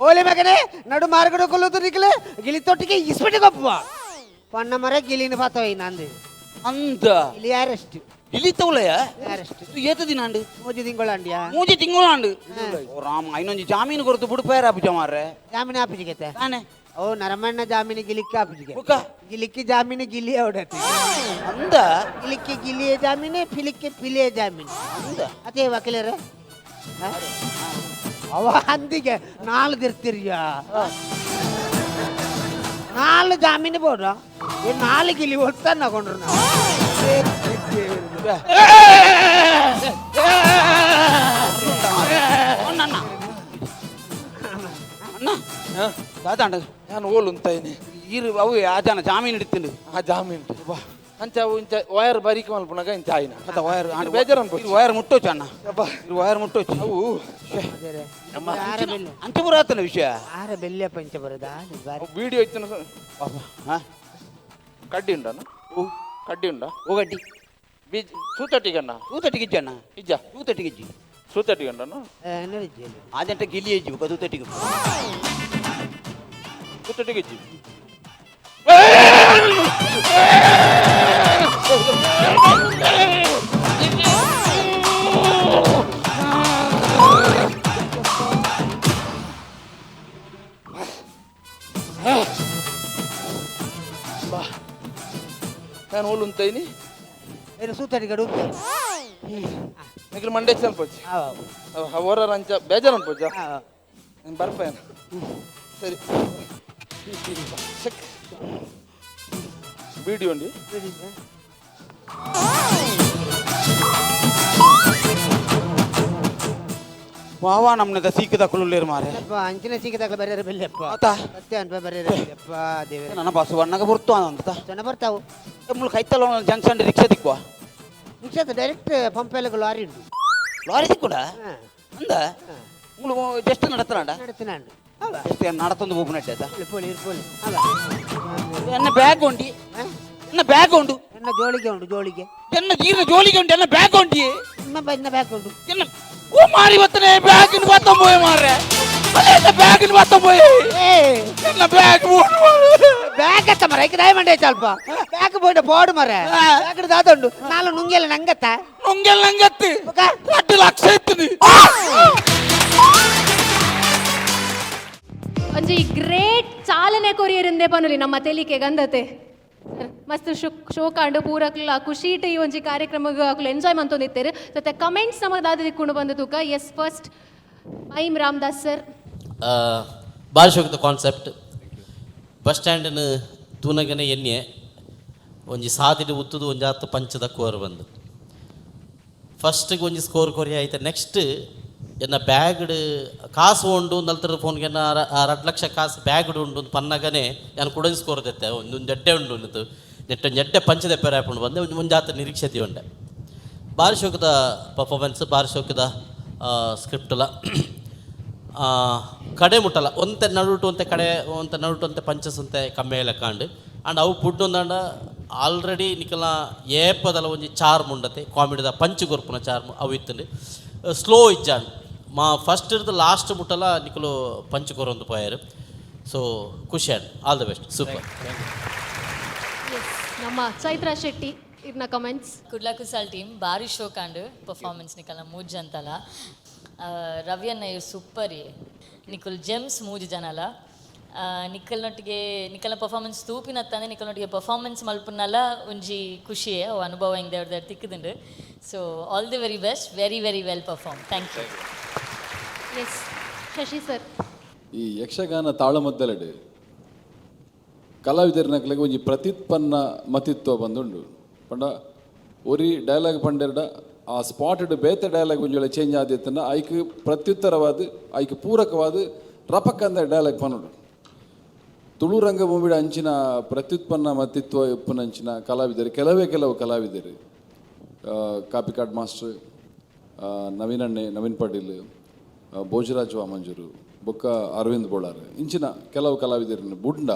ಓಲೆ ಮಗನೇ ನಡು ಮಾರ್ಗಡ ಕೊಲ್ಲುದು ನಿಕ್ಲೆ ಗಿಲಿ ತೊಟ್ಟಿಗೆ ಇಸ್ಬಿಟ್ಟು ಗೊಪ್ಪ ಪಣ್ಣ ಮರ ಗಿಲಿನ ಪಾತೋಯ್ ನಂದು ಅಂದ ಗಿಲಿ ಯಾರಷ್ಟು ಗಿಲಿ ತೌಲಯ ಯಾರಷ್ಟು ಏತ ದಿನ ಅಂಡು ಮೂಜಿ ತಿಂಗಳು ಅಂಡಿಯಾ ಮೂಜಿ ತಿಂಗಳು ಅಂಡು ಓ ರಾಮ ಐನೊಂಜಿ ಜಾಮೀನು ಕೊರತು ಬುಡುಪಾಯರ ಆಪುಜ ಮಾರ್ರೆ ಜಾಮೀನು ಆಪುಜಿಗೆತೆ ತಾನೆ ಓ ನರಮಣ್ಣ ಜಾಮೀನು ಗಿಲಿಕ್ಕೆ ಆಪುಜಿಗೆ ಬುಕ್ಕ ಗಿಲಿಕ್ಕೆ ಜಾಮೀನು ಗಿಲಿ ಅವಡತಿ ಅಂದ ಗಿಲಿಕ್ಕೆ ಗಿಲಿಯ ಜಾಮೀನು ಫಿಲಿಕ್ಕೆ ಪಿಲಿಯ ಜಾಮೀನು ಅಂದ ಅದೇ ವಕೀಲರ ಅವ ಅಂದಿಗೆ ನಾಲ್ಕು ಇರ್ತಿರ್ಯ ನಾಲ್ಕು ಜಾಮೀನು ಬೋಡ ನಾಲ್ಕು ಗಿಲಿ ಒಟ್ಟ ತಗೊಂಡ್ರು ನಾವು ಅಣ್ಣ ದಾದಾಂಡ ನಾನು ಓಲು ಉಂತಾಯಿನಿ ಇರು ಅವು ಆ ಜನ ಜಾಮೀನು ಇಡ್ತೀನಿ ಆ ಜಾಮೀನು ಅಂಚ ಅವು ಇಂಚ ವೈರ್ ಬರೀಕ್ ಮಲ್ಪುನಗ ಇಂಚ ಆಯ್ನ ಅದ ವೈರ್ ಬೇಜಾರು ಅನ್ಪೊಚ್ಚಿ. ವೈರ್ ಮುಟ್ಟೋಚು ಅಣ್ಣ ಇರು ವೈರ್ ಮುಟ್ಟೋಚು ಅವು ಅಂಚ ಬರಾತನ ವಿಷಯ ಆರ ಬೆಲ್ಯ ಪಂಚ ಬರೋದಾ ವಿಡಿಯೋ ಇತ್ತಿನ ಕಡ್ಡಿ ಉಂಡನ ಕಡ್ಡಿ ಉಂಡ ಓ ಗಡ್ಡಿ ಬೀಜ್ ಸೂತಟ್ಟಿಗಣ್ಣ ತೂತಟ್ಟಿಗೆ ಅಣ್ಣ ಇಜ್ಜ ತೂತಟ್ಟಿಗೆ ಸೂತಟ್ಟಿಗಣ್ಣನ ಆದಂಟ ಗಿಲಿ ಇಜ್ಜಿ ಬೊಕ ತೂತಟ್ಟಿಗೆ ಸೂತಟ್ಟಿಗೆ ಇಜ್ಜಿ ನಾನು ಓಲು ಉಂತಾಯಿನಿ ಏನು ಸೂತಡಿಗಡು ನಿಕ್ಲು ಮಂಡೇಚ್ ಅನ್ಪೊಚ್ಚಿ ಹೊರ ಅಂಚ ಬೇಜಾರು ಅನ್ಪೊಚ್ಚ ನಾನು ಬರ್ಪೇನ ಸರಿ ಚೆಕ್ ವಿಡಿಯೋ ಉಂಡಿ ವಾವಾ ನಮ್ಮನೆದ ಸೀಕದ ಕುಲುಳ್ಳೇರು ಮಾರೆ ಅಂಚಿನ ಸೀಕದಾಗಲ ಬರ್ಯಾರ ಬೆಲ್ಲಪ್ಪ ಆತ ಸತ್ಯ ಅನ್ಪ ಬರ್ಯಾರ ಬೆಲ್ಲಪ್ಪ ದೇವರೇ ನನ್ನ ಬಸ್ ಬಣ್ಣಗ ಬರ್ತು ಅಂತ ಜನ ಬರ್ತಾವು ಮುಳು ಕೈತಲ್ಲ ಜಂಕ್ಷನ್ ರಿಕ್ಷಾ ದಿಕ್ಕುವ ರಿಕ್ಷಾ ಡೈರೆಕ್ಟ್ ಪಂಪೆಲಗ ಲಾರಿ ಉಂಟು ಲಾರಿ ದಿಕ್ಕುಡ ಅಂದ ಮುಳು ಜಸ್ಟ್ ನಡತನಾಡ ನಡತನಾಡ ಜಸ್ಟ್ ನಡತೊಂದು ಬೋಪು ನಟ್ಟೆ ಆತ ಪೋಲಿ ಪೋಲಿ ಎನ್ನ ಬ್ಯಾಗ್ ಉಂಡಿ ಎನ್ನ ಬ್ಯಾಗ್ ಉಂಡು ಎನ್ನ ಜೋಳಿಗೆ ಉಂಡು ಜೋಳಿಗೆ ಎನ್ನ ಜೀರ್ಣ ಜೋಳಿಗೆ ಉಂಟು ಎನ್ನ ಬ್ಯಾಗ್ ಉಂಡಿ ಎನ್ನ ಬ್ಯಾಗ್ ಉಂಡು ಎನ್ನ ಓ ಮಾರಿ ಬತ್ತನೆ ಬ್ಯಾಗಿನ ಬತ್ತಂಬೋಯ್ ಮಾರ್ರೆ ಅಲ್ಲ ಬ್ಯಾಗಿನ ಬತ್ತಂಬೋಯ್ ಎನ್ನ ಬ್ಯಾಗ್ ಬ್ಯಾಗ್ ಅತ್ತ ಮರ ಈಗ ದಯ ಮಂಡೆ ಸ್ವಲ್ಪ ಬ್ಯಾಗ್ ಬೋಂಡ ಬೋರ್ಡ್ ಮರ ಬ್ಯಾಗ್ ದಾದುಂಡು ನಾಲು ನುಂಗೆಲ್ಲ ನಂಗತ್ತ ನುಂಗೆಲ್ಲ ನಂಗತ್ತಿ 2 ಲಕ್ಷ ಇತ್ತು ಒಂಜಿ ಗ್ರೇಟ್ ಚಾಲನೆ ಕೊರಿಯರಿಂದೆ ಪನುಲಿ ನಮ್ಮ ತೆಲಿಕೆ ಗಂಧತೆ ಮಸ್ತ್ ಶೋಕಾಂಡು ಪೂರಕ್ಲ ಖುಷಿಟ್ ಈ ಒಂಜಿ ಕಾರ್ಯಕ್ರಮ ಎಂಜಾಯ್ ಮಂತೊಂದಿತ್ತೇರು ಸತ್ತೆ ಕಮೆಂಟ್ಸ್ ನಮಗೆ ದಾದ ದಿಕ್ಕೊಂಡು ಬಂದು ತೂಕ. Yes, first I'm Ramdas sir. ಬಾರಿ ಶೋಕದ ಕಾನ್ಸೆಪ್ಟ್. ಬಸ್ ಸ್ಟ್ಯಾಂಡ್ನ ತೂನಗನೆ ಎಣ್ಣೆ ಒಂಜಿ ಸಾದಿಡು ಉತ್ತುದು ಒಂಜಿ ಆತು ಪಂಚದ ಕೋರ್ ಬಂದು ಫಸ್ಟ್ಗೆ ಒಂಜಿ ಸ್ಕೋರ್ ಕೊರಿ ಆಯ್ತು. ನೆಕ್ಸ್ಟ್ ಎನ್ನ ಬ್ಯಾಗ್ಡ್ ಕಾಸು ಉಂಡು ನಲ್ತರ ಫೋನ್ಗೆ ಎನ್ನ 2 ಲಕ್ಷ ಕಾಸು ಬ್ಯಾಗ್ಡ್ ಉಂಡು ಪನ್ನಗನೆ ನಾನು ಕೂಡ ಸ್ಕೋರ್ ದೆತ್ತೆ ಒಂದು ಜಡ್ಡೆ ಉಂಡು ಒಂದು ನೆಟ್ಟ ಜಡ್ಡೆ ಪಂಚದ ಪೆರ ಹಾಕೊಂಡು ಬಂದೆ ಒಂದು ಮುಂಜಾತ ನಿರೀಕ್ಷತೆ ಉಂಡೆ. ಬಾರಿ ಶೋಕದ ಪರ್ಫಾರ್ಮೆನ್ಸ್, ಬಾರಿ ಶೋಕದ ಸ್ಕ್ರಿಪ್ಟಲ್ಲ. ಕಡೆ ಮುಟ್ಟಲ್ಲ, ಒಂತೆ ನಡುಟು ಒಂತೆ ಕಡೆ, ಒಂತೆ ನಡುಟು ಒಂತೆ ಪಂಚಸ್ ಒಂತೆ ಕಮ್ಮಿ ಲೆಕ್ಕಾಂಡ್. ಆಂಡ್ ಅವು ಪುಡ್ಡೊಂದಾಂಡ ಆಲ್ರೆಡಿ ನಿಕಲ್ನ ಏಪದಲ ಒಂಜಿ ಚಾರ್ಮ್ ಉಂಡತೆ, ಕಾಮಿಡಿದ ಪಂಚ್ ಕೊರ್ಪುನ ಚಾರ್ಮ್ ಅವು ಇತ್ತುಂಡು. ಸ್ಲೋ ಇಜ್ಜಾಂಡ್, ಮಾ ಫಸ್ಟ್ ಇರ್ದು ಲಾಸ್ಟ್ ಮುಟ್ಟಲ ನಿಕುಲು ಪಂಚ್ ಕೊರೊಂದು ಪೋಯೆರ್. ಸೊ ಖುಷಿ and all the best, super. Yes, ನಮ್ಮ ಚೈತ್ರಾ ಶೆಟ್ಟಿ ಇರ್ನ ಕಮೆಂಟ್ಸ್. ಕುಡ್ಲ ಕುಸಾಲ್ ಟೀಮ್ ಭಾರಿ ಶೋಕಾಂಡ್ ಪರ್ಫಾರ್ಮೆನ್ಸ್ ನಿಕಲ್ನ ಮೂಜ್ ಅಂತಲ. ರವಿಯನ್ನ ಇವ್ರು ಸೂಪರ್. ನಿಕುಲ್ ಜೆಮ್ಸ್ ಮೂಜಿ ಜನಲ. ನಿಕಲ್ನೊಟ್ಟಿಗೆ ನಿಕಲ್ನ ಪರ್ಫಾರ್ಮೆನ್ಸ್ ತೂಪಿನತ್ತಂದೆ ನಿಕಲ್ನೊಟ್ಟಿಗೆ ಪರ್ಫಾರ್ಮೆನ್ಸ್ ಮಲ್ಪುನಲ ಒಂಜಿ ಖುಷಿಯೇ, ಅವು ಅನುಭವ ಹಿಂಗೆ ದೇವ್ರ ತಿಕ್ಕುದುಂಡು. So all the very best, very very well perform, thank you. S, Shashi sir. ಈ ಯಕ್ಷಗಾನ ತಾಳಮದ್ದಲೆಡೆ ಕಲಾವಿದರ್ನಕ್ಲೆಗ್ ಒಂಜಿ ಪ್ರತ್ಯುತ್ಪನ್ನ ಮತಿತ್ವ ಬಂದುಂಡು. ಪಂಡ ಒರಿ ಡೈಲಾಗ್ ಪಂಡೆರ್ಡ ಆ ಸ್ಪಾಟೆಡ್ ಬೇತೆ ಡೈಲಾಗ್ ಒಂಜಿ ವೇಳೆ ಚೇಂಜ್ ಆದಿತ್ತಂಡ ಐಕ್ ಪ್ರತ್ಯುತ್ತರವಾದ, ಐಕ್ ಪೂರಕವಾದ ರಪಕ್ಕಂದ ಡೈಲಾಗ್ ಪನೊಡು. ತುಳು ರಂಗಭೂಮಿಡ ಅಂಚಿನ ಪ್ರತ್ಯುತ್ಪನ್ನ ಮತಿತ್ವ ಉಪ್ಪುನಂಚಿನ ಕಲಾವಿದರು ಕೆಲವೇ ಕೆಲವು ಕಲಾವಿದರು. ಕಾಪಿಕಾಡ್ ಮಾಸ್ಟರ್, ನವೀನ್ ಅಣ್ಣೆ, ನವೀನ್ ಪಾಟೀಲ್, ಭೋಜರಾಜ್ ವಾಮಂಜೂರು ಬೊಕ್ಕ ಅರವಿಂದ್ ಬೋಳಾರ್, ಇಂಚಿನ ಕೆಲವು ಕಲಾವಿದರನ್ನು ಬುಡ್ಂಡ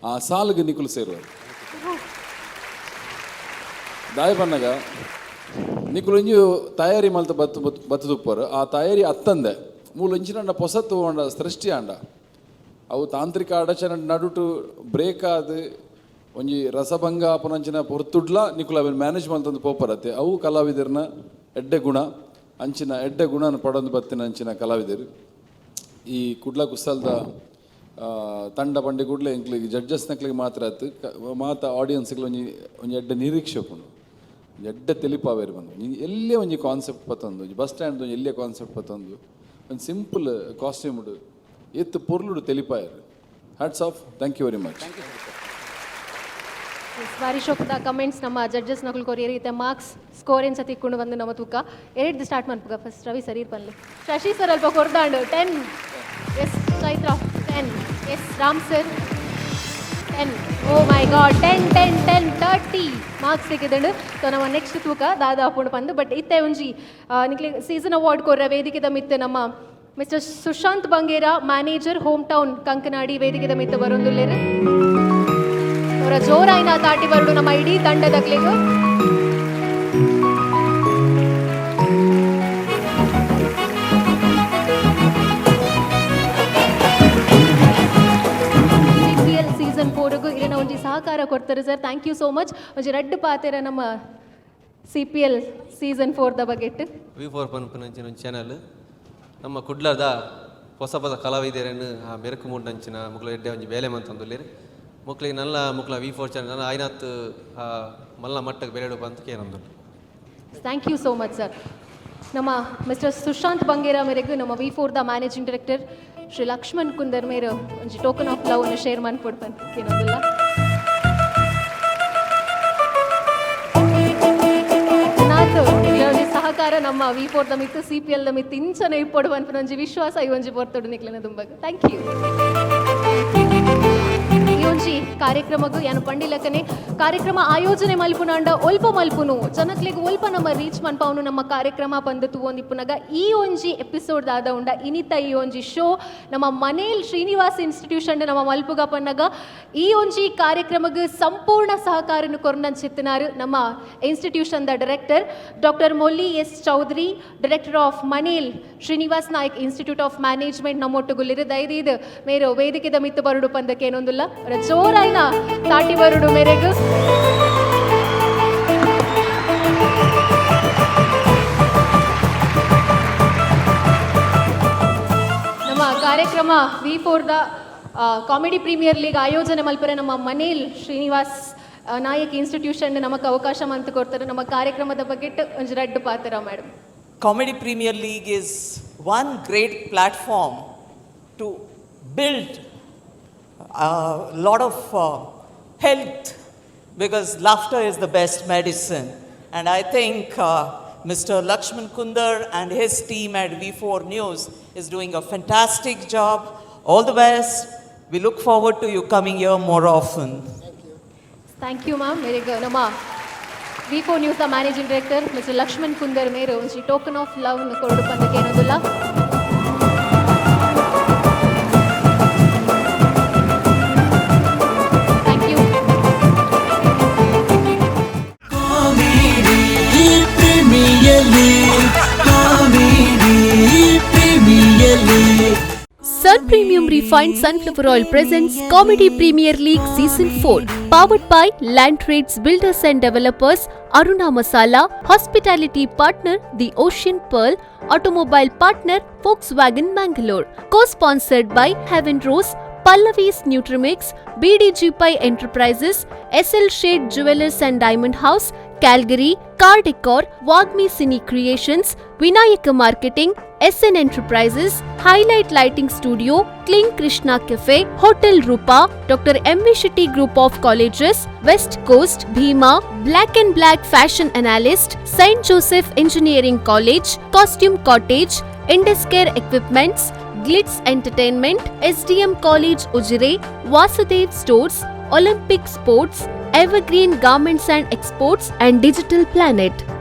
ಆ ಸಾಲಿಗೆ ನಿಕುಲು ಸೇರುವರು. ದಾಯ ಪನ್ನಗ ನಿಕುಲು ಒಂಜಿ ತಯಾರಿ ಮಲ್ತ ಬತ್ತು ಬತ್ತುದುಪ್ಪರು. ಆ ತಯಾರಿ ಅತ್ತಂದೆ ಮೂಲು ಇಂಚಿನ ಪೊಸತ್ತು ಅಂಡ ಸೃಷ್ಟಿ ಆಂಡ ಅವು ತಾಂತ್ರಿಕ ಅಡಚಣೆ ನಡುಟು ಬ್ರೇಕ್ ಆದ್ ಒಂಜಿ ರಸಭಂಗ ಆಪುನಂಚಿನ ಪೊರ್ತುಡ್ಲ ನಿಕುಲು ಅವೆನ್ ಮ್ಯಾನೇಜ್ ಮಲ್ತೊಂದು ಪೋಪರತ್ತೆ. ಅವು ಕಲಾವಿದರ್ನ ಎಡ್ಡೆ ಗುಣ. ಅಂಚಿನ ಎಡ್ಡೆ ಗುಣನ ಪಡೊಂದು ಬತ್ತಿನ ಅಂಚಿನ ಕಲಾವಿದರು. ಈ ಕುಡ್ಲ ಕುಸಲ್ದ ತಂಡ ಪಂಡಿ ಕೂಡಲೇ ಎಂಕ್ಲಿಗೆ ಜಡ್ಜಸ್ ನಕ್ಲಿಗೆ ಮಾತ್ರ ಆತು, ಮಾತ ಆಡಿಯನ್ಸ್ಗೆ ಒಂಜಿ ಒಂಜಿ ಎಡ್ಡೆ ನಿರೀಕ್ಷೆ ಉಪ್ಪುಂಡು. ಒಂಜಿ ಎಡ್ಡೆ ತೆಲಿಪಾವೇರು ಬಂದು ಎಲ್ಲೇ ಒಂಜಿ ಕಾನ್ಸೆಪ್ಟ್ ಪತ್ತೊಂದು, ಒಂಜಿ ಬಸ್ ಸ್ಟ್ಯಾಂಡ್ ಒಂಜಿ ಎಲ್ಲೇ ಕಾನ್ಸೆಪ್ಟ್ ಪತ್ತೊಂದು, ಒಂಜಿ ಸಿಂಪಲ್ ಕಾಸ್ಟ್ಯೂಮ್ ಎತ್ತು ಪೊರ್ಲುಡು ತೆಲಿಪಾಯರು. Hats off, thank you very much. ಬಾರಿ ಶೋಕದ ಕಮೆಂಟ್ಸ್ ನಮ್ಮ ಜಡ್ಜಸ್ ನಕುಲ್ ಕೊರಿಯರ್. ಇತ್ತೆ ಮಾರ್ಕ್ಸ್ ಸ್ಕೋರ್ ಎಂಚ ತಿಕ್ಕೊಂಡು ಬಂದು ನಮ್ಮ ತೂಕ ಎರಡು ಸ್ಟಾರ್ಟ್ ಮನ್ಪುಗ. ಫಸ್ಟ್ ರವಿ ಸರ್ ಇರ್ ಪನ್ಲೆ. ಶಶಿ ಸರ್ ಅಲ್ಪ ಕೊರ್ದಾಂಡು 10. S Chaitra 10. S Ram sir 10. Oh my God, 10 10 10, 30 marks ಸಿಕ್ಕಿದಂಡು. ಸೊ ನಮ್ಮ ನೆಕ್ಸ್ಟ್ ತೂಕ ದಾದಾ ಅಪ್ಪುಂಡು ಪಂದು. ಬಟ್ ಇತ್ತೆ ಒಂಜಿ ನಿಕ್ಲೆ ಸೀಸನ್ ಅವಾರ್ಡ್ ಕೊರ್ರ ವೇದಿಕೆದ ಮಿತ್ತೆ ನಮ್ಮ mister Sushant Bangera, manager, home town Kankanady ವೇದಿಕೆದ ಮಿತ್ತ ಬರೊಂದುಲ್ಲೆರ್. ಅವರ ಜೋರಾಯಿನ ತಾಟಿ ಬರಡು ನಮ್ಮ ಇಡೀ ತಂಡದಕ್ಲೆಗ್. ಸಿಪಿಎಲ್ ಸೀಸನ್ 4ಗೂ ಇರಿನ ಒಂಜಿ ಸಹಕಾರ ಕೊಡ್ತಾರೆ sir, thank you so much. ಒಂಜಿ ರಡ್ಡ್ ಪಾತೆರ ನಮ್ಮ ಸಿಪಿಎಲ್ ಸೀಸನ್ 4 the ಬಗೆಟ್. ವಿ 4 ಪನ್ಪುನಂಚಿನ ಒಂಜಿ ಚಾನಲ್ ನಮ್ಮ ಕುಡ್ಲದ ಹೊಸ ಹೊಸ ಕಲಾವಿದರನ್ನು ಆ ಮೆರುಕು ಮೂಡ್ನಂಚಿನ ಮುಕ್ಲ ಎಡ್ಡೆ ಒಂಜಿ ಬೇಲೆ ಮಂತೊಂದುಲ್ಲೆರ್. ಮುಕ್ಲಿಗೆ ನಲ್ಲ ಮುಕ್ಲ ವಿ 4 ಚಾನಲ್ ನನ್ನ ಆಯ್ನಾತ್ ಮಲ್ಲ ಮಟ್ಟಕ್ಕೆ ಬೆಳೆಡು ಅಂತ ಕೇನೊಂದುಂಡು. Thank you so much sir. ನಮ್ಮ ಮಿಸ್ಟರ್ ಸುಶಾಂತ್ ಬಂಗೇರ ಮೇರೆಗ್ ನಮ್ಮ V 4 the managing director Shri Lakshman Kundar ಮೇರು ಒಂಜಿ ಟೋಕನ್ ಆಫ್ ಲವ್ ಅನ್ನು ಶೇರ್ ಮನ್ಪೊಡು ಕೇನೊಂದುಲ್ಲ. ನಾತ್ ಒಂಜಿ ಸಹಕಾರ ನಮ್ಮ ವಿ 4 the ಮಿತ್ತು, ಸಿಪಿಎಲ್ the ಮಿತ್ತು ಇಂಚನೆ ಇಪ್ಪೊಡು ಪನ್ಪಿನ ಒಂಜಿ ವಿಶ್ವಾಸ ಈ ಒಂಜಿ ಪೊರ್ತುಡು ನಿಕ್ಲೆನ ದುಂಬಗ್. Thank you. ಈ ಒಂಜಿ ಕಾರ್ಯಕ್ರಮಗ್ ಯಾನು ಪಂಡಿಲಕನೆ ಕಾರ್ಯಕ್ರಮ ಆಯೋಜನೆ ಮಲ್ಪುನಾಂಡ ಒಲ್ಪ ಮಲ್ಪುನು, ಜನಕ್ಲೆಗ್ ಒಲ್ಪ ನಮ್ಮ ರೀಚ್ ಮನ್ಪಾವುನು ನಮ್ಮ ಕಾರ್ಯಕ್ರಮ ಪಂದ್ ತೂವೊಂದಿಪ್ಪುನಗ ಈ ಒಂಜಿ ಎಪಿಸೋಡ್ ದಾದ ಉಂಡ ಇನಿತ ಈ ಒಂಜಿ ಶೋ ನಮ್ಮ ಮನೇಲ್ ಶ್ರೀನಿವಾಸ್ ಇನ್ಸ್ಟಿಟ್ಯೂಷನ್ ನಮ್ಮ ಮಲ್ಪುಗ ಪನ್ನಗ ಈ ಒಂಜಿ ಕಾರ್ಯಕ್ರಮಗ್ ಸಂಪೂರ್ಣ ಸಹಕಾರನು ಕೊರ್ನಂಚಿತ್ತಿನಾರು ನಮ್ಮ institution the director doctor Molli S Chaudhary, director of Manel Srinivas Nayak institute of management ನಮ್ಮೊಟ್ಟುಗುಲ್ಲಿರು. ದಯದೀದ್ ಮೇರು ವೇದಿಕೆದ ಮಿತ್ತು ಬರುಡು ಪಂದಕ್ಕೇನೊಂದುಲ್ಲ. ಜೋರಾಯ್ನ ತಾಟಿ ಬರುಡು ಮೇರೆಗ್. ನಮ್ಮ ಕಾರ್ಯಕ್ರಮ V 4 the comedy premier league ಆಯೋಜನೆ ಮಲ್ಪರೆ ನಮ್ಮ ಮನೇಲ್ ಶ್ರೀನಿವಾಸ್ ನಾಯಕ್ ಇನ್ಸ್ಟಿಟ್ಯೂಷನ್ ನಮಕ್ ಅವಕಾಶ ಮಂತ್ ಕೊಡ್ತಾರೆ. ನಮ್ಮ ಕಾರ್ಯಕ್ರಮದ ಬಗ್ಗೆ ಒಂಜಿ ರಡ್ಡ್ ಪಾತೆರ madam. Comedy Premier League is one great platform to build a lot of health because laughter is the best medicine. And I think Mr. Lakshman Kundar and his team at V4 News is doing a fantastic job. All the best. We look forward to you coming here more often. Thank you ma'am. ಮೇರೆಗ್ ನಮ್ಮ V 4 news managing director mister Lakshman Kundar ಮೇರು ಒಂಜಿ token of love ಕೊರಡು ಪಂದಕ್ಕೆ ಏನೊಂದುಲ್ಲ. Sun Premium Refined Sunflower Oil presents Comedy Premier League Season 4. Powered by Land Trades Builders and Developers, Aruna Masala, Hospitality Partner, The Ocean Pearl, Automobile Partner, Volkswagen Mangalore. Co-sponsored by Heaven Rose, Pallavi's Nutrimix, BDG Pai Enterprises, SL Shade Jewelers and Diamond House, Calgary, Car Decor, Wagmi Cine Creations, Vinayaka Marketing, SN Enterprises, Highlight Lighting Studio, Kling Krishna Cafe, Hotel Rupa, Dr. M. V. Shetty Group of Colleges, West Coast, Bhima, Black and Black Fashion Analyst, St. Joseph Engineering College, Costume Cottage, Induscare Equipments, Glitz Entertainment, SDM College Ujire, Vasudev Stores, Olympic Sports, Evergreen Garments and Exports, and Digital Planet.